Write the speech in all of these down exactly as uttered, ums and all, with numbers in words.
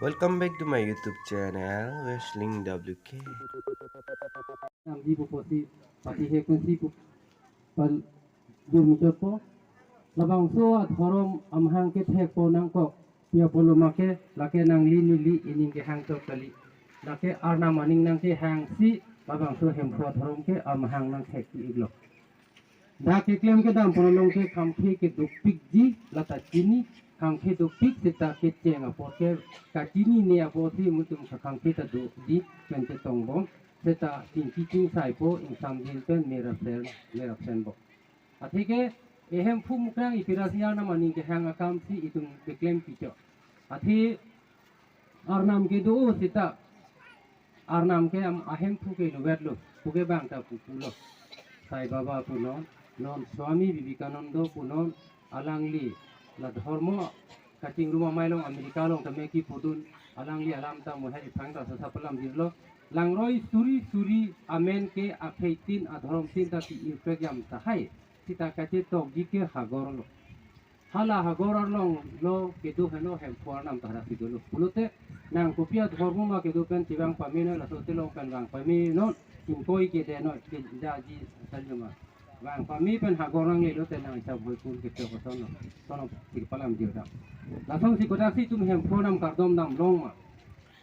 Welcome back to my YouTube channel, Wrestling W K. Namji pu pusi, pati he kunsi pu pal durmi chotpo. Labangso adhorom amahang kethekpo nangkok. Pi apotlo ma ke, lake nangli neli ining kehang chot kali. Lake Arnam aning nangkehangsi, labangso Hemphu adhorom ke amahang nangthek-ik lo. Dak keklem kedam pon along ke khangkhe kedopikji, lata chini, khangkhe dopik seta kecheng apor ke kachinine apotsi mutum khangkhe ta doji pen chetong bom, seta chingki chingsaipo, ingsamjin pen merapsen, merapsen bom. Atheke, e Hemphu Mukrang Ipirasi Arnam aning kehang akamsi itum keklem pichot. Athe Arnam kedo seta, Arnam ke am ahemphu ke inutvetlo, puke bang ta pu pulo. Sai Baba punon, non Swami Vivekananda punon, alangli la dhormo kachingrum amei along America along tame kipudun, alangli alam ta mohel iphang ta sasa palam dirlo. Langroi suri suri amen ke akhei tin adhorom tin ta ti irpek jam tahai, seta kachetokji ke hagor lo. Hala hagor arlong lo kedo heno Hemphu Arnam ta hara si dolo. Pulote nang kopi adhormo ma kedo pen chevang pamenoi, laso telong pen vang pamenoi, ingkoi kedenoi, kejaji saljoma. Vang pame pen hagor nangle lote nang isa boikun kechok koson lo. Sono sik palam jirda. Lasonsi kodaksi itum Hemphu Arnam kardom damlong ma.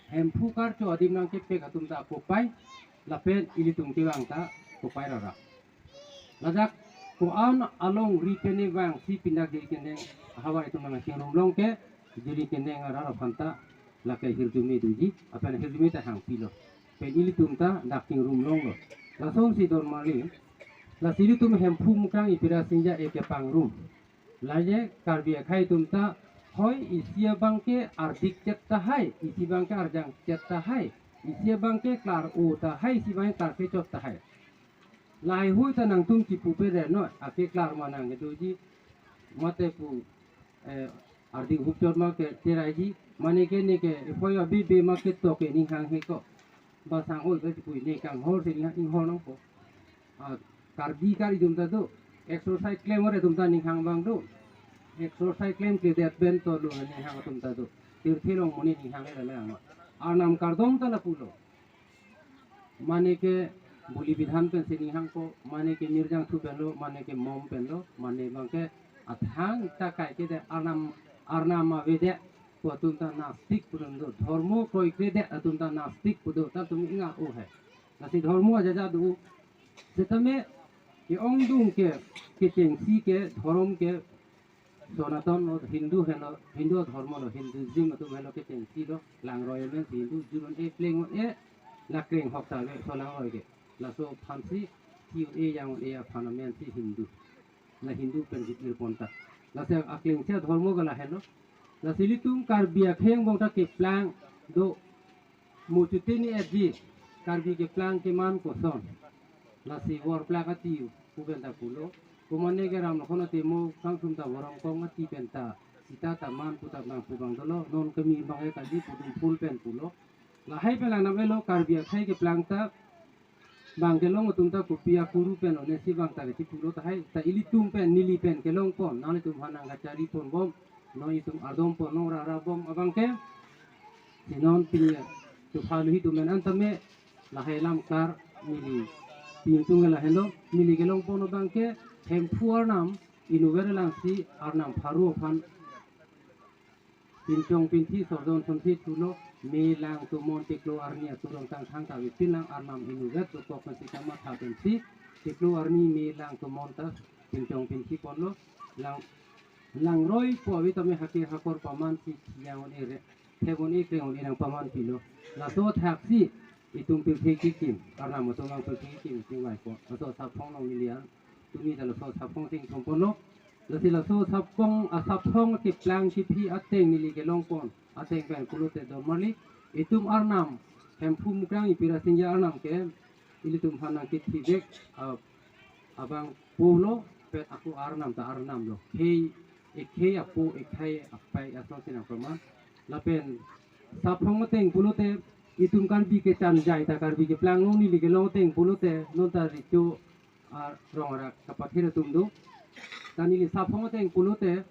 Hemphu karcho adim nangkepek atum ta kopai, lapen ilitum kevang ta kopai rara. Ladak ko-an alongri pen vangsi pindak jiri kendeng ahavar itum nangchingrumlong ke, jiri kendeng arat aphan ta lake hirjume doji, apen hirjume ta hangpilo. Pen ilitum ta dak chingrumlonglo. Lasonsi dormali, lasi ilitum Hemphu Mukrang Ipirasi Ingja e kepangrum. Laje Karbi akhei atum ta, hoi isi abang ke ardik chet tahai, isi abang ke arjang chet tahai, isi abang ke klar-o tahai, isi abang ke klar kechot tahai. Lahai hui ta nangtum chipupe re noi, akeklar ma nang kedoji, mate pu, eh, ardik hupchot ma ke teraiji, mane ke ne ke, ephoi abibe ma ketok ke ning hanghe ko. Ba sang oi ba chipui ne kanghor si ning hang inghor nangpo. Ah, Karbi kar itum ta do. Exercise klem ore atum ta ning hang abang do. Exercise klemkledet pen tolu ning hang atum ta do. Tirthe along monit ning hang le le ang. Arnam kardom ta lapulo. Mane ke boli bidhan pensi ning hangpo, mane ke mirjangthu penlo, mane ke mom penlo, mane abang ke athang ta kai kedet Arnam, Arnam avedet pu atum ta nastik pu do, dhormo kroikredet atum ta nastik pu do, ta tum inga-o hai. Lasi dhormo ajaja do. Setame ke-ongdung ke, kechengsi ke, dhorom ke, Sanatan lo, Hindu helo, Hindu adhormo lo, Hinduism atum helo kechengsi lo, langroi amen si Hindu, jur un-e pleng un-e, la kreng hok ta ave, so langroi ke. Laso aphansi, thi un-e yang un-e aphan amen si Hindu. La Hindu pen jit irpon ta. Lasi aklengsi adhormo ke lahenlo. Lasi ilitum Karbi akhei angbong ta keplang do. Mo chutini etji, Karbi keplang keman koson. Lasi vorplak ati pu pen ta pulo. Komane ke Ram Lokhon ati mo kangsum ta vorong kong ati pen ta. Sita ta man pu ta bang pu bang dolo. Non kemi bang e kali pu dum phul pen pulo. Lahai pen lang nam elo Karbi akhei keplang ta. Bang kelong atum ta kopi akuru pen onesi bang ta kechipulo tahai. Ta ilitum pen neli pen kelong pon. Nanglitum hanang kachari pon bom. Non itum ardom pon non rara bom abang ke. Si non pini tu phalu hi tumen an tame lahai lam kar neli pintung lahenlo, neli kelong pon abang ke Hemphu Arnam inutvet langsi Arnam pharo aphan pinchong pinthi sorjon sonsi thulo, me lang tomon teklo arni aturang tang thang ta vipin lang Arnam inutvet dokok pensi kamatha pensi teklo arni me lang tomon ta pinchong pinthi ponlo, lang langroi po avi tame hake hakor paman si yang un-e re, thek un-e kreng un-e nang paman pilo. Laso thaksi itum pirthe kekim, Arnam atum lang pirthe kekim itum vaiko. Laso saphong long neli an, tumi ta laso saphong sing thom ponlo. Lasi laso saphong, asaphong keplang kephi ateng neli kelong pon, ateng pen pulote dormali, itum Arnam, Hemphu Mukrang Ipirasi Ingja Arnam ke, ilitum hanang kithibek, ah, abang pulo, pet aku Arnam ta Arnam lo. Khei, ekhei apo, ekhei apai, ason sinang pama. Lapen, saphong ateng pulote, itum Karbi kechan jai ta Karbi keplang long neli kelong ateng pulote, non ta richo, ah, rong arak kapathir atum do. Ta neli saphong ateng pulote,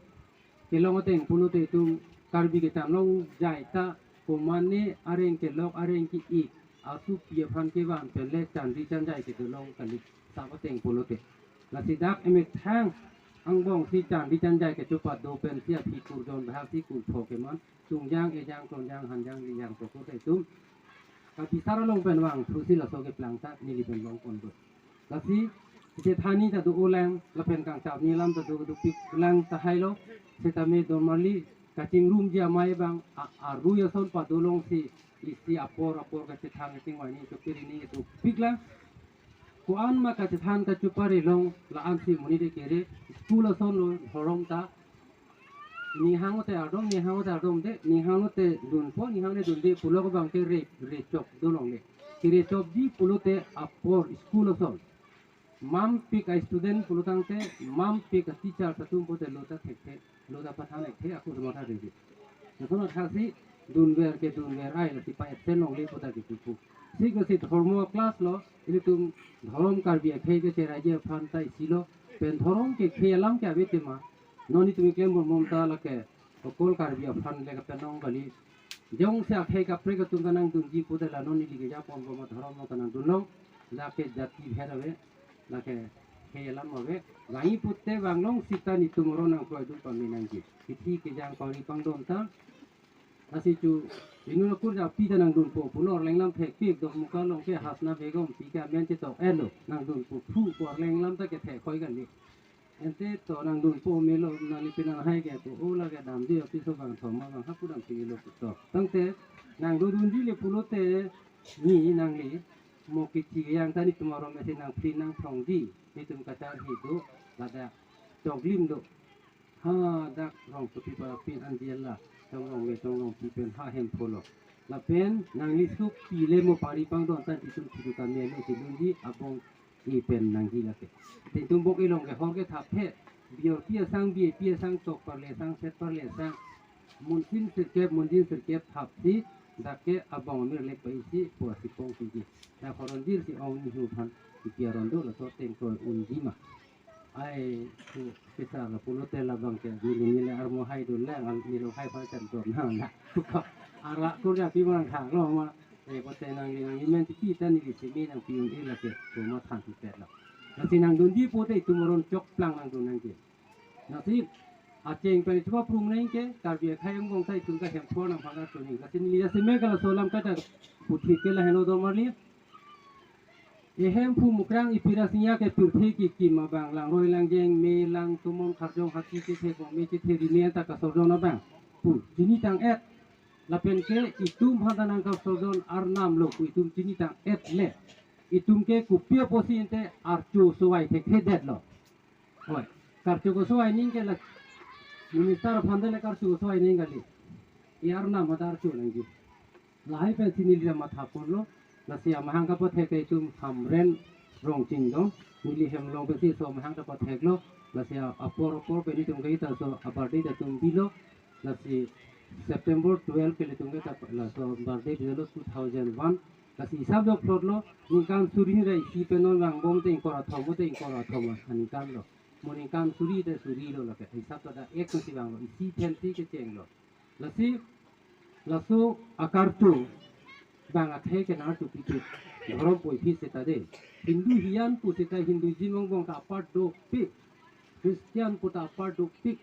kelong ateng pulote itum Karbi kechan long jai ta Komane areng kelok areng ke-ik asopi aphan kevan pen le chandi chanjai kedolong kali, sap ateng pulote. Lasi dak emethang angbong si chandi chanjai kechopat do pensi aphi kurjon bahak si kurtho keman, tungjang, ejang, tronjang, hanjang, lijang, tokur ta itum kabisar along pen vangthusi laso keplang ta neli pen longpon do. Lasi chethan ni ta do-olang, lapen kangchap ni alam ta do dopik lang tahai lo. Setame don marli kachingrumji amei abang a-, arui ason padolongsi isi apor apor kachethang kachingvai ni chopiri ni dopik lang. Ko-an ma kachethan kachopari long la-ansi monit kere, school ason lo dhorom ta. Ning hanglote ardom, ning hanglote ardomde, ning hanglote dunpo, ning hanglote dunde pulo abang ke re, rechok dolongle. Kerechokji pulote apor school ason mampik a-student pulo tangte, mampik a-teacher ta atum pote lo ta thekthe, lo ta pathan thekthe, ako sematha rede. Lason athaksi dunver ke dunver ai, lasi pa-absent longle pu ta kipupu. Sik lasi dhormo class lo, ilitum dhorom Karbi akhei kecheraiji aphan ta isi lo, pen dhorom kekhei alam ke ave tema. Non itum keklem bomta lake okol Karbi aphan le kapenong kali. Jongsi akhei kaprek atum ta nangdunji pute la non ili kejapon bom adhorom along ta nangdunlong. Lake jati bhed ave, lake khei alam ave. Vangi pute vanglong sita netum aron nangkroidun pame nangji. Kithi kejang pari pangdon ta. Lasi chu inut akur japi ta nangdunpo, pulo Arleng lam thekpik, Dokmoka along ke Hasna Begum pi ke amen chetok-etlo, nangdunpo, phu pu Arleng lam ta kethek khoi kali. Ante to nangdunpo melo, nangli pinang hai ke pu, o lake damji apiso bang thom abang hapu dam singilo pu to. Tangte nangdodunji le pulote ni nangli mo kithi kejang ta netum aron mesi nangphin nangthongji, netum kacharli do, ladak choklim do. Hadak Rongsopi parapin anjela, tong Rongme tong Rongpi pen ha Hemphu lo. Lapen nangli supi le mo pari pangdon ta itum thidu kami alo si dunji abong-e pen nangji lake. Te itum bong-e along ke hor kethapthe. Bior pi asang, bi pi asang, tok parle asang, set parle asang. Munsin sirkep, munjin sirkep thapsi, dak ke abong amir lek paisi, puasi pong siji. Dak horon dir si ong ni hu phan, ipi aron do laso tengkroi unji ma. Ai, tu kisar la pulote labang ke, neli neli armo hai dun lang, al neli hai phan chan dun hang na. Tuka, ara kurja pi mang khang lo ma. Eh, pote nangli nangli men ti pi ta neli simi nangpi un-e lake, tu ma than ti pet lo. Lasi nangdunji pote itum aron chokplang nangdun nangji. Lasi, acheng pen itum aprung nang ke, Karbi akhei angbong ta itum ta Hemphu nangphan archo ni. Lasi neli lasi me kala solam kata puthi ke lahenlo don marli. E Hemphu Mukrang ipi ra singya ke pirthe kikim abang, langroi langjeng, me lang, tomon kharjong, haki chethe, kong me chethe, rimi anta kasorjon abang pu chini tang-et. Lapen ke itum aphan ta nangkasorjon arnam lo pu itum chini tang-et le. Itum ke kopi apotsi ante archo sovai thekthedetlo. Oi, karcho kosovai ning ke la minister aphan ta le karcho kosovai ning kali. I arnam ta archo nangji. Lahai pensi neli ta matha ponlo, lasi amahang kapathek ke itum Hamren Rongchingdong, neli hem along pensi laso amahang kapatheklo, lasi a-, apor apor pen itum ke ita laso a-birthday ta itum bilo, lasi September twelve ke ilitum ke ta laso birthday bilo two thousand one, lasi hisap dok plot lo, ningkan suri ra isi pen non vangbom te ingkoi ra thom te ingkoi ra thom aningkan lo, mo ningkan suri te suri lo lake, hisap ta dak ek nasi vanglo, isi pensi kechenglo. Lasi, laso akarcho bang akhei ke nangcho pipit. Dhorom puvoiphit seta de. Hindu hiyan pu seta Hinduism angbong ta apart dopik. Christian pu ta apart dopik.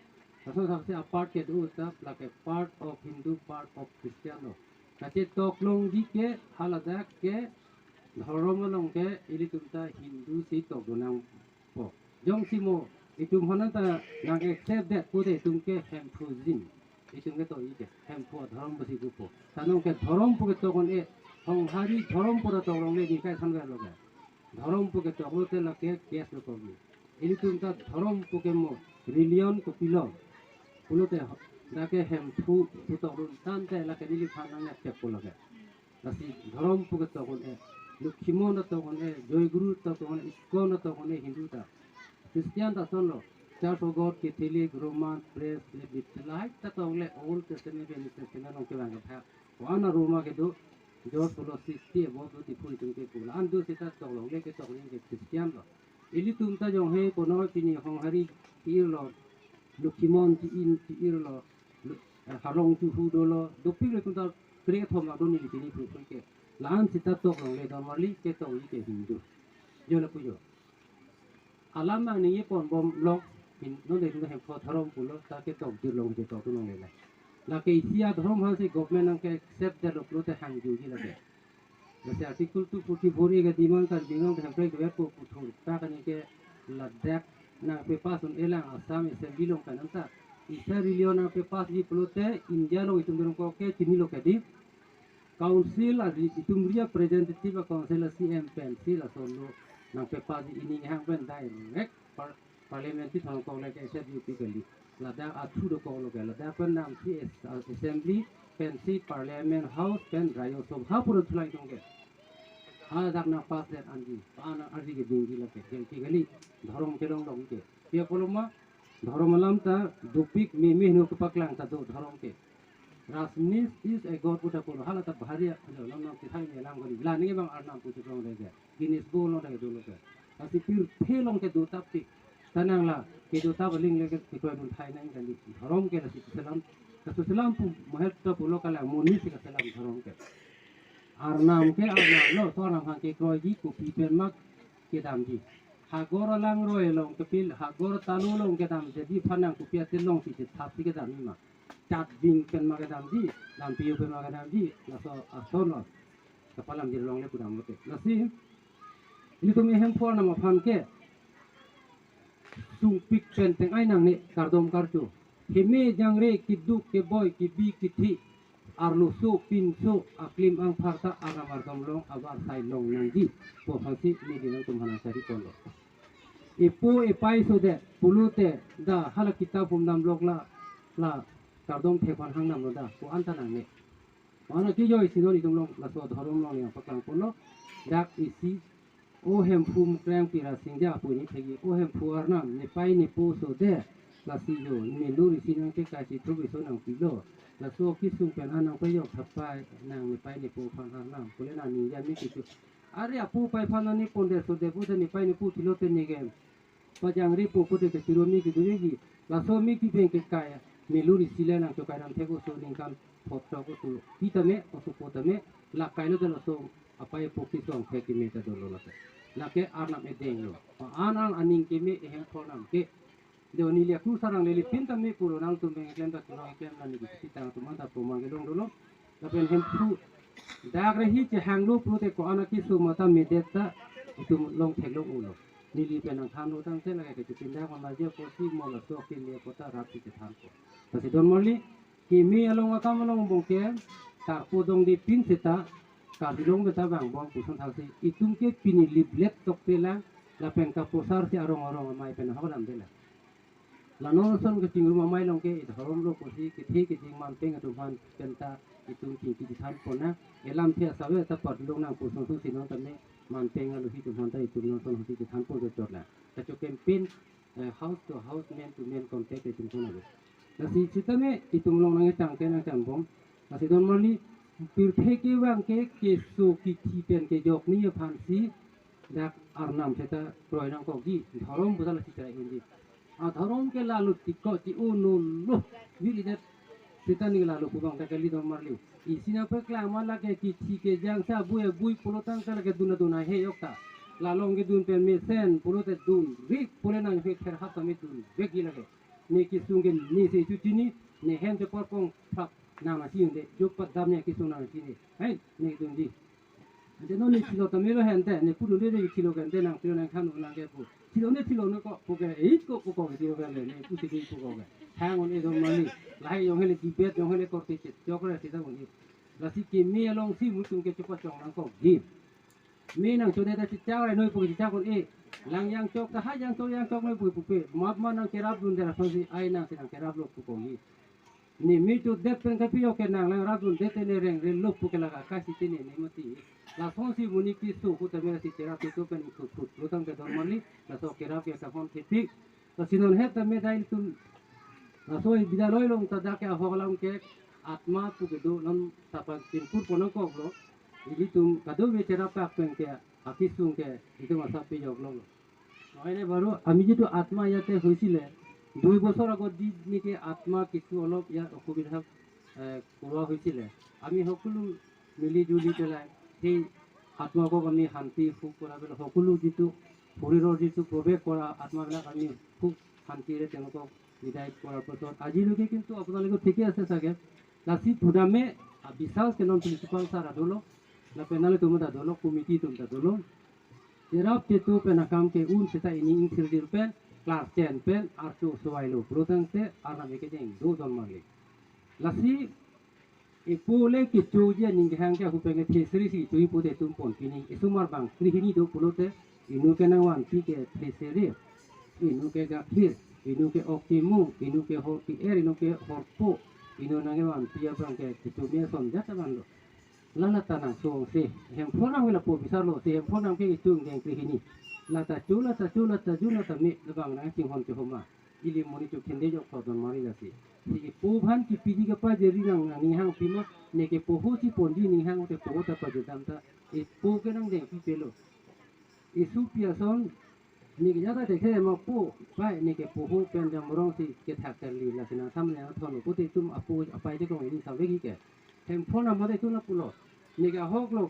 Laso thak si apart kedo ta lake part of Hindu, part of Christian lo. Kachetok longji ke haladak ke dhorom along ke ilitum ta Hindu si tokdun nang po. Jongsi mo itum aphan ta nang accept det pute itum ke Hemphuism. Itum ke to-i ke Hemphu adhorom pusi pupo. Tanong ke dhorom pu ketok un-e, Honghari dhorom pu ta tok longle ni kai san ga lo ga. Dhorom pu ketok lote lake case lo kogi. Ilitum ta dhorom pu ke mo religion kopilo. Pulote ho-, lake Hemphu pu tokdun tangte lake neliphan nang accept po lake. Lasi dhorom pu ketok un-e, Lokhimon ta tok un-e, Joy Guru ta tok un-e, ISKCON ta tok un-e, Hindu ta. Christian ta ason lo, Church of God, Catholic, Roman, Presbyterian, lahai ta tok le, Old Testament, New Testament along kevang kethak. Ko-an a Roma kedo, George pulo sixty above do ti phu itum ke pu. La-an do seta tok longle ketok ning ke Christian lo. Ilitum ta jong he kono pini Honghari ti-ir lo, Lokhimon ti-in ti-ir lo, Lo-, eh, Harlong Chuhu dolo, dopik ilitum ta kre thom adon ili tini phun phun ke. La-an sita tok longle, don marli ketok-ji ke Hindu. Jo lapu jo. Alam nangning-e pon bom lok, hin non de hemkho dhorom pulo ta ketok jir long je tok tu longle la. Lake isi adhorom aphansi government nangke accept detlo pulote hangjuji lake. Lasi Article two forty-four A ke demand Karbi Anglong Hemprek Development Board puthot ta kani ke ladak nangpepass un-elang Assam Assembly along pen anta. Isa rilion nangpepassji pulote India along itum dorong ko ke chinilo kedi. Council a ri-, itum representative a council a C M pensi lasonlo nangpepassji, ining hang pen direct par-, parliament ti thang kok lake S F U P kali. Ladak athu dokoklo ke. Ladak pen namsi es-, assembly pensi parliament house pen Rajya Sabha pura thulai dong ke. Hadak nangpass det anji. Pa-an arji ke dingji lake. Jengki kali. Dhorom kelong long ke. Pia koloma dhorom alam ta dopik meme heno kepaklang ta do dhorom ke. Rasnis is a god puta pulo hala ta bahari alo nam nam kithai me lang kali. La ningke bang Arnam pusi long deke. Guinness Book along deke dolo ke. Lasi pirthe along kedo tap ti. Tanang la kedo tap aling leke kekroi dun thai nang kali. Dhorom ke lasi selam. Kasu selam pu mahal ta pulo kala monit si kaselam dhorom ke. Arnam ke Arnam lo, to Arnam hang kekroiji kopi pen ma kedamji. Hagor alangroi along kepil, hagor talu along kedam, jadi phanang kopi ate longsi chetap si kedam ma. Chat bing pen ma kedamji, lampiu pen ma kedamji, laso ason lo. Kapalam jir longle pudam lote. Lasi, ilitum ehem pho nam aphan ke, sungpik pen teng ai nangne kardom karcho. Heme jangre keduk keboi kebi kethe. Arloso pinso aklim angphar ta aram ardom along avar sai long nangji. Pu aphansi neli nangtum aphan nangchari ponlo. Epo epai sodet pulote da hala kitap humdam lok la, la kardom thek aphan hang damlo da pu anta nangne. Mana kejoi si non itum along laso dhorom along nangpaklang ponlo. Dak isi O Hemphu Mukreng Pira Singja pu neli thekji, O Hemphu Arnam, nepei nepo sodet, lasi jo, melu risi nangkekai si thropiso nangpilo. Laso kesung pen an nangpejok thapai nang nepei nepo aphan Arnam. Pule nangning jami kisu. Are apo apai aphan nangning pondet sodet pu te nepei nepo thilo te neke. Pajangri pu pu te kepiro mi keduri ji. Laso mi kibeng kekai melu risi le nangchokai dam thek oso ningkan phot tok oso. Pi tame oso po tame la kailo te laso apai apo kesung thek keme ta dolo lake. Lake Arnam edenglo. An an aning keme ehem pho nam ke. Deo neli aku sarang lele pin tame pulo nangtum beng klem ta kulong klem nani kisi tang tum anta pumang gelong dolo. Lapen Hemphu dak rehi chehanglo pulote ko-an akesung mata medet ta itum long theklong ulo. Neli pen nangthanlo tangte lake kechepindak ma maji aporsi mo laso kele kota rat si chethanpo. Lasi don marli keme along akam along bong ke karpo dongde pin seta Karbi Anglong beta bang bong puson thalsi itum ke pini liblet tokte lang lapen kaprosar si arong arong amei pen hok damde lang. La non ason kachingrum amei along ke idhorom lo pusi kethe kejing manpeng atum aphan penta itum chingki chethan pon nang. Elamthe asap ta parlong nang puson sung si non tame manpeng alohi atum aphan ta itum non ason hasi chethan pon kechot lang. Kacho campaign, eh, house to house, man to man contact itum kon ave. Lasi sitame itum along nangketang ke nangchan bom. Lasi don marli pirthe kevang ke keso kethe pen kejok ni aphansi dak Arnam seta kroi nangkokji, dhorom pu ta lasi chai unji. Adhorom ke lalu tiko ti uno lo. Viri det seta ni lalu pu bang ta kali don marli. Isi nangpaklang ma lake kethe kejang sa bui bui pulo tangte lake duna duna he yok ta. La long kedun pen mesen pulote dun vek pule nang he ther hap tame dun vekji lake. Ne kesung ke ne se chu chini, ne hem chepor kong phak nang nasi unde, jo padam ne kesung nang nasi ne. Hai, ne dunji. Ante non ne thilo tame lo hente, ne pudun de ne thilo ke ante nang pilo nangthan nang ke pu. Thilo ne thilo ne ko, pu ke, eh, ko, ko, ko, thilo ke ne, ne pusi ke pu ko ke. Hang on e don marli, lahai jong hele debate jong hele korte chet, jok re sita on e. Lasi keme alongsi mutum ke chepachong nangkokji. Me nangchodet ta chechak re noi pu ke chechak on e. Lang jangchok ta ha jangchok jangchok noi pu pupe. Map ma nangkerap dun dera aphansi ai nangsi nangkeraplo pu kongji. Ne me chodet pen kapi jo ke nang lang rap dundet te ne rengre lo pu ke lake akai si te ne ne mati. Lasonsi monit keso pu tame si cherap keso pen ikhut khut lo tangte don marli, laso kerap ke kahon thepik. Lasi non het tame dai tum. Laso i bida loi long ta dak ke ahok alam ke atma pu kedo non tapa pinpur pon nangkoklo. Ilitum kadokave cherap pak pen ke akesung ke itum asap pejok longlo. নহয় নে বাৰু? আমি যিটো আত্মা ইয়াতে হৈছিলে, দুই বছৰ আগত যিনেকি আত্মা কিছু অলপ ইয়াত অসুবিধা এ, কৰোৱা হৈছিলে। আমি সকলো মিলি জুলি পেলাই সেই আত্মাকক আমি শান্তি সুখ কৰাবলৈ সকলো যিটো শৰীৰৰ যিটো প্ৰৱেশ কৰা আত্মাবিলাক আমি সুখ শান্তিৰে তেওঁলোকক বিদায় কৰাৰ পাছত আজিলৈকে কিন্তু আপোনালোকে ঠিকে আছে চাগে। Lasi pudam me, a, bisas ke non principal sir adolo, lapen nanglitum ta dolo, committee atum ta dolo. Cherap chetu pen akam ke un seta ini ingthir dir pen, class ten pen, archo suwai lo, pulo tangte, arnam ke jeng do don marli. Lasi, ipo le kecho je ning hang ke ahupeng ke thesri si chui pute tum pon pini. Isumar bang krihini do pulote, inu ke nangvanpi ke thesri, inu ke gakhir, inu ke ok kimung, inu ke hor ki-er, inu ke horpo, inu nangvanpi abang ke kecho me son jat abang lo. Lana ta nang song si, hem phone nang lapu bisar lo, si hem phone nang ke ichung deng krihini. Lata chu, lata chu, lata ju, lata me, labang nang chinghon chu homa. Ili moni chu khende jok tho don mari lasi. Si ipo phan kipiji kapajeri nang, nang ning hang pima, neke poho si ponji ning hang te poho ta pajudam ta, ipo ke nang deng pi pelo. Isu pi ason, neke jata dekhe ma po, pai neke poho pen jam rong si kethak terli lasi nang samle nang thon pute tum apo apai de kong ini samle ki ke. Hem phone nang mate tum na pulo. Neke ahok lo,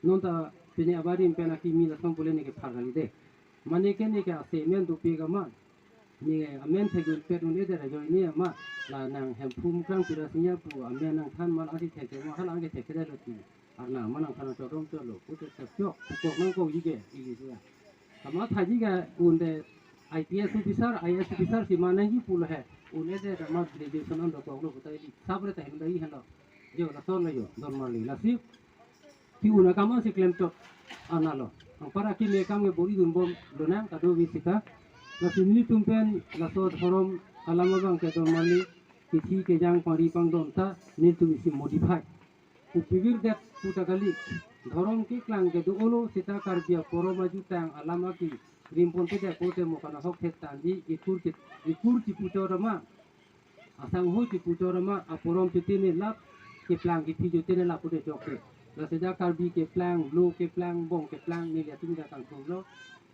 non ta pini abarim pen akimi lason pule neke phar kali de. Mane ke neke ase men do pi kaman. Ni amen thegun pet un-edet ajoine ma, la nang Hemphu Mukrang Pirasingya pu amen nangthan ma, la adi thek ma, hala angke thek kedetlo ti. Arnam ma nangthan chodom cholo, pute chok, pukok nangkok ji ke, ili suya. Kama thaji ke unde I P S officer, I A S officer si ma nangji pulo he. Un-edet ma graduation an dokoklo, puta ili sabre ta hin dai hen lo. Jo, lason lo jo, don marli, lasi. Pi un akam si klem chot analo. Anpar akimi akam ke bor-i dunbom lonang kado wi sika. Lasi nelitum pen laso dhorom alam abang ke don marli kithi kejang pari pangdon ta nelitum isi modify. Upivir det puta kali. Dhorom keklang kedo-olo seta Karbi aporom ajutang alam aki rimpon pedet pote mo kana hok thet tanji ikur chit, ikur chipuchot ma. Asangho chipuchot ma aporom chitene lap, keplang kithi chitene lap pute chokche. Lasi ja Karbi keplang, lo keplang, bong keplang, neli atum ja kangthum lo.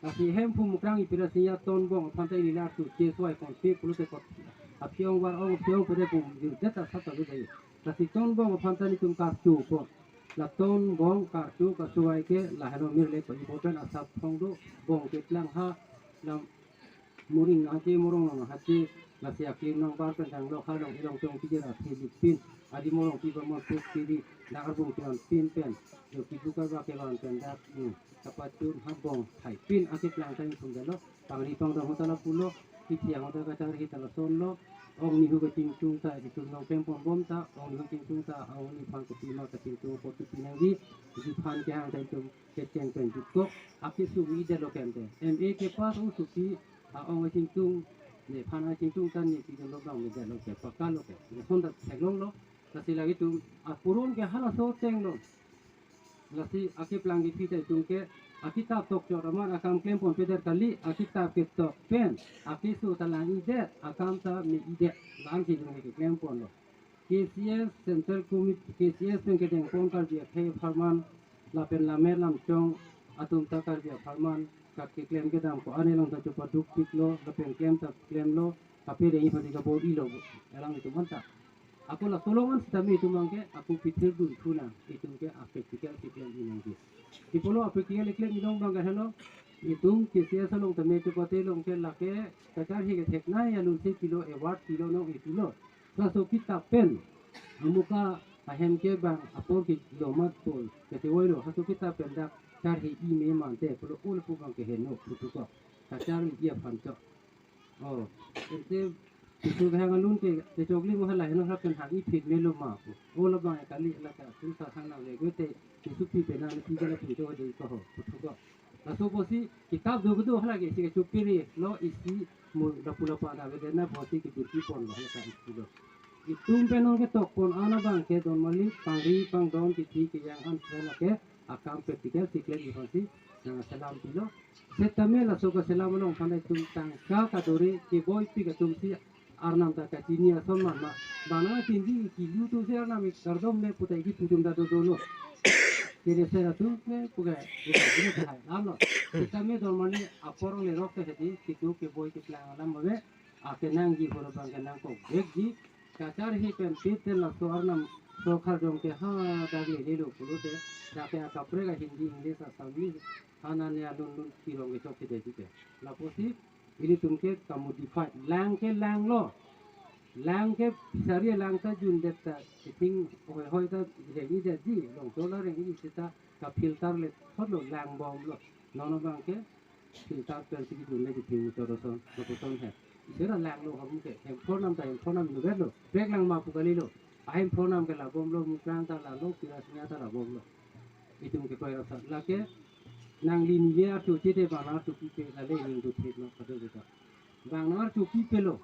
Lasi Hemphu Mukrang Pirasingya ton bong aphan ta ili lar tu che suai kon pe pulote kot. Aphiong var ong aphiong pute pum jur jeta sata judai. Lasi ton bong aphan ta nelitum karchu kon. La ton bong karchu kasuai ke lahelo mir le ko ibotan asap phong do bong keplang ha lam muring nangke morong nang hati lasi akim nang bar pen tang lok halong ilong tong pijir athi lik pin adi morong pi bamon puk piri nang arbung pion pin pen jo kibu karba kevan pen dak ni kapatun habong thai pin akip lang tang sung dalo pangri pangdong hota lapulo kithi ang hota kachar hita lason lo ong nihu kachingchung ta itum nong peng pon bom ta ong nihu chingchung ta ong ni phang kachima kachingchung kotu pinang di di phan kehang ta itum kecheng pen jukok, akesung idetlo kente. M A ke pass o supi, a, ong achingtung, ne phan achingtung tan ne pidetlo bang medetlo ke, pakalo ke. Ne sonda theklonglo, lasi lagi tum, apuron ke halaso chenglo. Lasi akeplang kithi ta itum ke, akitap tokchot amat akam klem pon pedet kali, akitap ketok pen, akeso ta lang idet, akam ta me idet, lam si itum ke klem ponlo. K C S Central Committee, K C S pen kedeng pon Karbi akhei apharman, lapen lammet lamchong atum ta Karbi apharman, kak keklem kedam ko-an along ta chopadukpiklo, lapen klem ta klemlo, kape deng iphan di kabor-ilo, alanglitum anta. Ako la tolongan sitame itum abang ke, ako pithir dun thuna, itum ke a practical keklem inangji. Di pulo a practical keklem inong abang ke helo, itum K C S along tame chopate along ke lake, kacharhe kethek nai alun si pilo, award pilo, nong ipilo. Laso kitap pen amuka ahem ke bang apor ke lomat pol kete oilo haso kitap pen dak charhe i me mante pulo ul pu bang ke heno putuko kacharhe i aphan chok. Oh, ente pitu bang alun ke te chokli mo hala heno hap pen hang i phit me lo ma pu. Olo bang kali la ka tu sa thang na le gote pitu pi pe na pi gala pi to de ko ho putuko. Laso pusi kitap do do hala ke si ke chupiri lo isi mu lapu lapa da bede na pusi ke birki pon lo hala ka isi lo. Itum pen nong ketok pon ana bang ke don mali pangri pangdon kithi kejang an hala ke akam practical si klem ipusi nang selam pilo. Setame laso keselam along phan itum tangka kadore keboi pik atum si Arnam ta kachini ason man ma. Bang nang chiniji kilu tu si Arnam ik kardom le putai ki putum ta do dolo. Kere sera tu le pukai pukai pukai hai lam lo. Kita me don mani apor le rok ke hedi kitu keboi keplang alam mave. Ake nangji horo bang ke nangkok vekji. kacharli pen pit te laso arnam sorkar jong ke ha dak lele lo pulote, dak ke akaprek a Hindi, English, Assamese, ha nane alun lun kirong kechok kedai tike. Lapusi ilitum ke ka-modify, lang ke lang lo. Lang ke pisari lang ta jundet ta, kething hoi hoi ta reng-i detji, longchot la reng-i seta ka-filter le thot lo, lang bom lo. Non abang ke filter pen si kejun le kething motor ason, lapuson he. Isi ra lang lo hom ke, Hemphu arnam ta Hemphu arnam inutvet lo. Bek lang ma pu kali lo. A Hemphu arnam ke la bom lo, Mukrang ta la lo, Pirasingja ta la bom lo. Itum ke koi rap sa. Lake nangli neli archo chete bang archo pipe, lale ning du thek lo, kado beta. Bang archo pipe lo.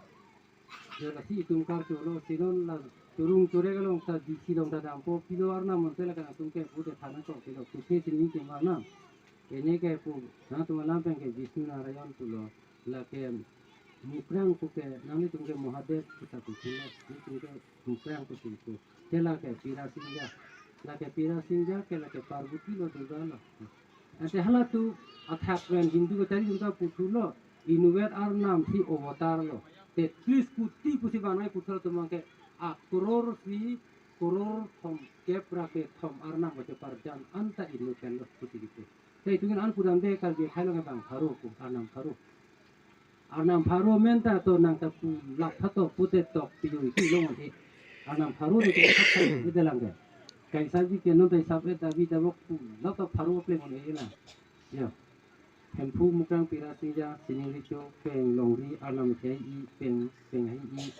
Jo lasi itum karcho lo, si non la chorung chorek along ta D C along ta dampo, pilo arnam monte la kangtung ke pute thana ko pilo, pute sining ke arnam. Ene ke pu, nangtum alam pen ke Vishnu Narayan pulo, lake Mukrang pu ke, nanglitum ke Mahadev kita pu pulo, nelitum ke Mukrang pu pu. Te lake Pirasingja, lake Pirasingja ke lake Parvati lo, Durga lo. Ante halatum athak pen Hindu kachari jungta puthulo, inutvet arnam si avatar lo. Tetris kuti pusi banai puthot atum abang ke akror si kror thomkep ra kethom arnam kacheparjan anta inutvet lo pusi kipu. Te itum an pudam de Karbi akhei along bang pharo pu, arnam pharo. Arnam pharo men ta to nang ta pu lak phatok pute tok piyu iti long e. Arnam pharo de ke thak thak ite lang ke. Kai saji ke non ta isap et abi ta bok pu lak ta pharo pleng on e la. Ya. Hemphu, Mukrang, Pirasingja, sining recho, peng longri, arnam khei-i, peng, peng hai-i,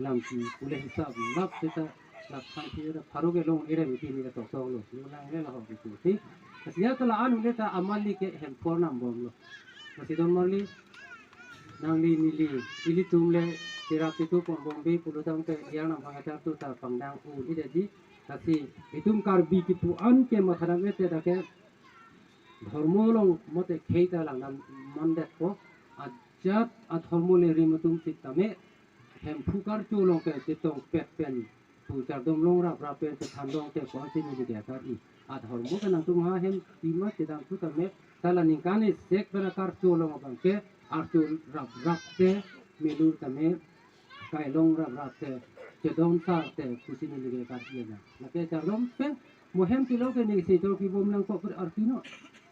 lamsi, pule hisap lak seta, lak khan si ta pharo ke long e re miti ni ta tok tok lo. Lo lang le la ho bitu. Ti, kasiya ta la anu le ta amali ke Hemphu arnam bom lo. Lasi don marli, nangli neli, ilitum le, cherap itu pon bom be, pulo tang ke, arnam pangachar tu ta pangdang un-e detji, lasi, itum Karbi kipu an ke matha dam et te dak ke, dhormo along mate khei ta langdam mandetpo, ajat adhormo le rim atum sitame, Hemphu karcho along ke chetongpet pen, pu chardom long rap rap pen chethan dong te ko-an si neli ke kar-i. Adhormo ke nangtum ha hem pima chedam thu tame, ta la ningkan isek pen karcho along abang ke, archo rap rap te, melur tame, kai long rap rap te, chedon sar te, pusi neli ke kar-i na. Lake chardom pen, mo hem chelo ke neke si tor kibom nangkok per arti no.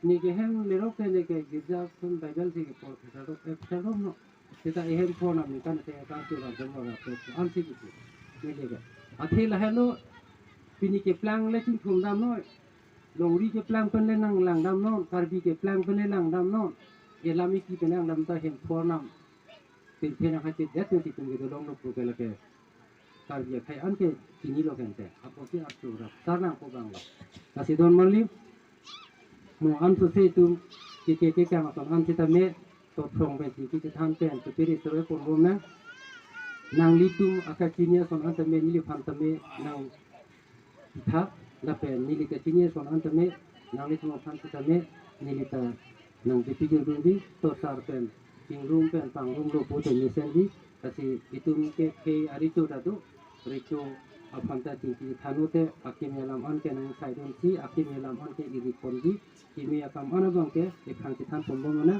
Neke hem lerok ke neke girja ason Bible si kepor, chardom, eh, chardom no. Seta ehem phonam ni kan se kan tu lam jom ora tu an si gitu. Neke ke. Athe lahelo pini keplang le chingthum dam noi. Longri keplang pen le nang langdam non. Karbi keplang pen le langdam non. Elam iki pen langdam ta hem phonam. Pin pin ha chit jat si tum ke dolong lo pu ke lake. Karbi akhei an ke chinilo kente. Apotsi archo rap sar nangpo bang lo. Lasi don marli. Mo an sose itum ke ke ke kang ason an sitame, to phrong pen si ke chethan pen, to piri sore pon bom na. Nanglitum akachini ason an tame, neliphan tame, nang tha, lapen neli kachini ason an tame, nanglitum aphan sitame, neli ta nang kepijir dun di, to sar pen, chingrum pen, pangrum lo pu te mesen di, lasi itum ke khei ari tu ta do, recho aphan ta chingki than-o te, akimi alam an ke nang sai dun si, akimi alam an ke iri pon di, kimi akam an abang ke, ephang chethan pon bom na,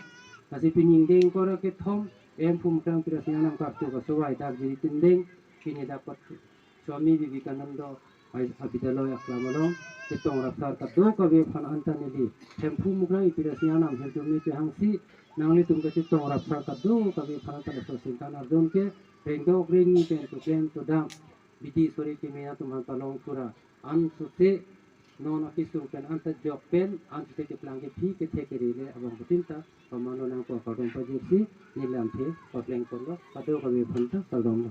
lasi pini ingdeng kora kethom, Hemphu Mukrang Pirasingja arnam karcho kasovai dak jiri tindeng, pini dak pat Swami Vivekananda Ai-, Abidyalaya aklam along, chetong rapsar kadokave aphan anta neli, Hemphu Mukrang Pirasingja arnam hirjume chehangsi, nanglitum kachetong rapsar kadokave aphan anta laso singkan arjon ke, rengdok rengni pen to klem to dam, bidi sore keme atum anta long thura, an sose, non akisung pen anta jok pen, an sose keplang kephi kethe kere le abang putin ta, pamano nangpo kardom pajirsi, neli lamthe, papleng ponlo, kadokave aphan ta, kardom lo.